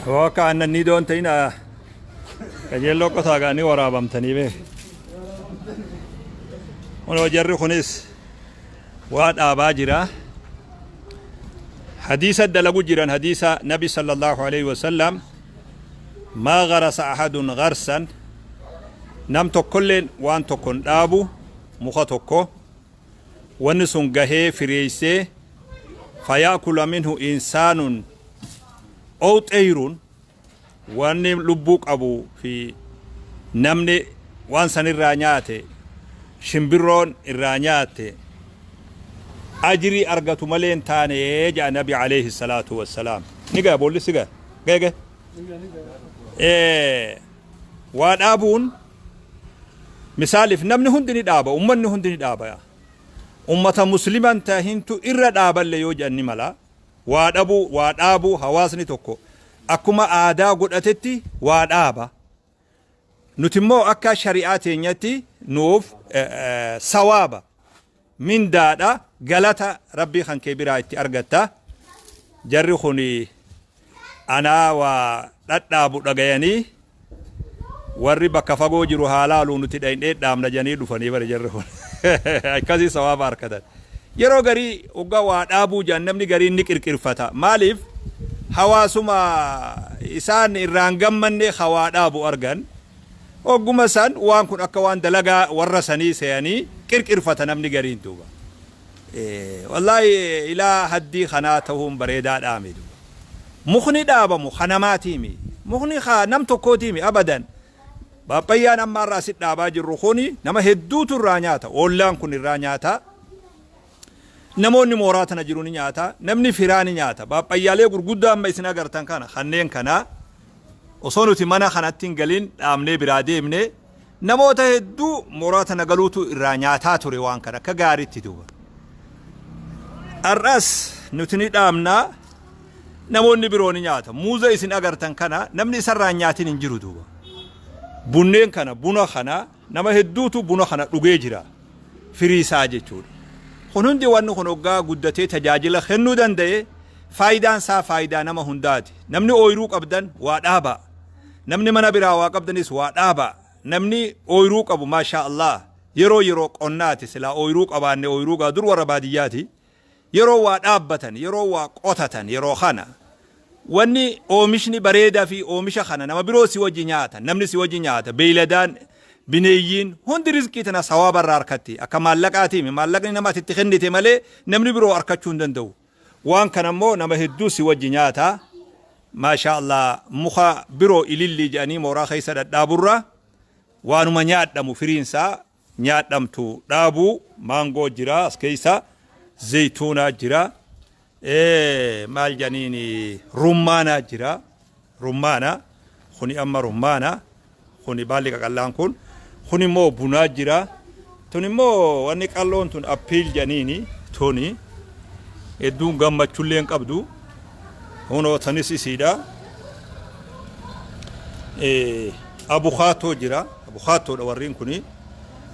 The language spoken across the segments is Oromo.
Akka aannan ni doon ta'in qajeelloo qotaa gaanii waraabamtanii bee. Kunoo jarri kunis waa dhaabaa jira. Hadiisa dalagu jiran, hadiisa Nabi sallallahu alaihi wasallam: maa gharasa ahadun gharsan, nam tokkolleen waan tokkon dhaabu, muka tokko, wanni sun gahee fireeysee, fayaakula minhu insaanun ow xeyrun, wanni lubbuu qabu fi namni waan san irraa nyaate, shimbirroon irraa nyaatte, ajrii argatu malee hin taane jedha Nabi alayhi salaatu wassalaam. Ni gaya boolli si gaya gaya gaya. Waa dhaabuun misaaliif namni hundi ni dhaaba, ummanni hundi ni dhaaba, ummata musliman tahintu irra dhaaballe yoo jedhan ni mala. Waa dhabuu, waa dhaabuu hawaasni tokko akkuma aadaa godhatetti waa dhaaba. Nuti immoo akka shari'aa teenyatti nuuf sawaaba, mindaadha, galata Rabbii kan kee biraa itti argatta. Jarri kun anaa waa dhadhaabu dhagayanii, warri bakka fagoo jiru haa laalu, nuti dhayndhee dhaabna jedhanii dhufanii bare. Jarri kun akkasii sawaaba argatan. Yeroo garii hoggaa waa dhaabuu jedhan namni gariin ni qirqirfata. Maaliif? Hawaasuma isaan irraan gammanne hawaa dhaabu argan, hogguma san waan kun akka waan dalagaa warra sanii seeyanii qirqirfata namni gariin duuba. Wallaahi ilaa haddii kanaa ta'uun bareedaa dhaame duuba. Mukni dhaabamu ka namaatiimi, mukni ka nam tokkootiimi abadan. Paappayyaan amma har'a asit dhaabaa jirru kuni nama hedduutu irraa nyaata. Oollaan kun irraa nyaata, namoonni mooraa tana jiru ni nyaata, namni firaa ni nyaata. Paappayyaalee gurguddaa amma isin agartan kana, kanneen kana osoo nuti mana kanatti hin galin dhaabnee biraa deemne, namoota hedduu mooraa tana galuutu irraa nyaataa ture waan kana akka gaariitti duuba. Har'as nuti ni dhaabnaa, namoonni biroo ni nyaata. Muuza isin agartan kana namni isarraa hin nyaatin hin jiru duuba. Bunneen kana, buna kana, nama hedduutu buna kana dhugee jira, firii isaa jechuudha. Kun hundi wanni kun hoggaa guddatee tajaajila kennuu danda'e, faayidaan isaa faayidaa nama hundaati. Namni ooyiruu qabdan waa dhaabaa, namni mana biraa waa qabdanis waa dhaabaa. Namni ooyiruu qabu, maashaa Allah, yeroo qonnaati silaa ooyiruu qabaanne, ooyiruu gaa dur warra baadiyyaati, yeroo waa dhaabbatan, yeroo waa qotatan, yeroo kana wanni oomishni bareedaa fi oomisha kana nama biroo si wajji nyaata, namni si wajji nyaata, beeyladaan, bineeyyiin hundi rizqii tana sawaaba irraa harkatti. Akka maallaqaatiimi, maallaqni nama ati itti kennite malee namni biroo harkachuu hin danda'u. Waan kana immoo nama hedduu si wajji nyaata. Maashaa Allah, muka biroo ilillii jedhanii mooraa keessa dhadhaaburra waanuma nyaadhamu, firiinsaa nyaadhamtu dhaabuu. Maangoo jira as keessa, zeytuunaa jira, maal jedhaniin, rummaanaa jira. Rummaana kuni amma rummaana kuni baalli qaqallaan kun, kun immoo bunaa jira. Tun immoo wanni qalloon tun apple jedhaniini, tuni hedduun gammachullee hin qabdu. Hunoo tanis isiidha. Abukaatoo jira, abukaatoodha warreen kuni.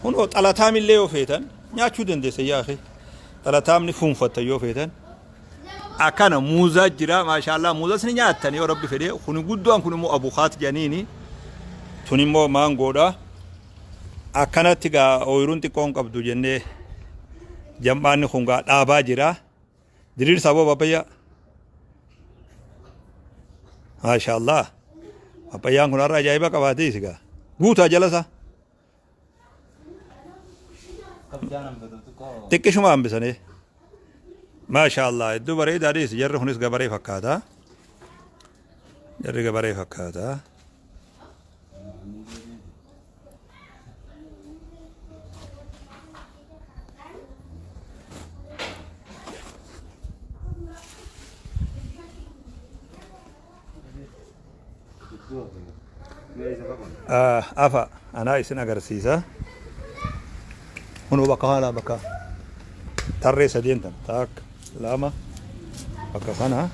Hunoo xalataamillee yoo feetan nyaachuu dandeessa. Yaa akhi, xalataamni fuunfattan yoo feetan akkana. Muuzaa jira, maashaallah, muuzas ni nyaattan yoo Rabbi fedhe. Kuni guddaan kun immoo abukaat jedhaniini, tun immoo maangoodha. Akkanatti gaa ooyiruun xiqqoon qabdu jennee jam'aanni kun gaa dhaabaa jira. Diriirsaa boo pappayyaa, maashaallah, pappayyaan kun har'a ajaa'iba qabaatee isi gaa guutaa jala isaa xiqqishuma hambisanii. Maashaallah, hedduu bareedaa dhiisi. Jarri kunis gabaree fakkaata, jarri gabaree fakkaata. Afa anaa isin agarsiisa. Kunoo bakka kana, bakka tarree sadeen tan, takka, lama, bakka kana.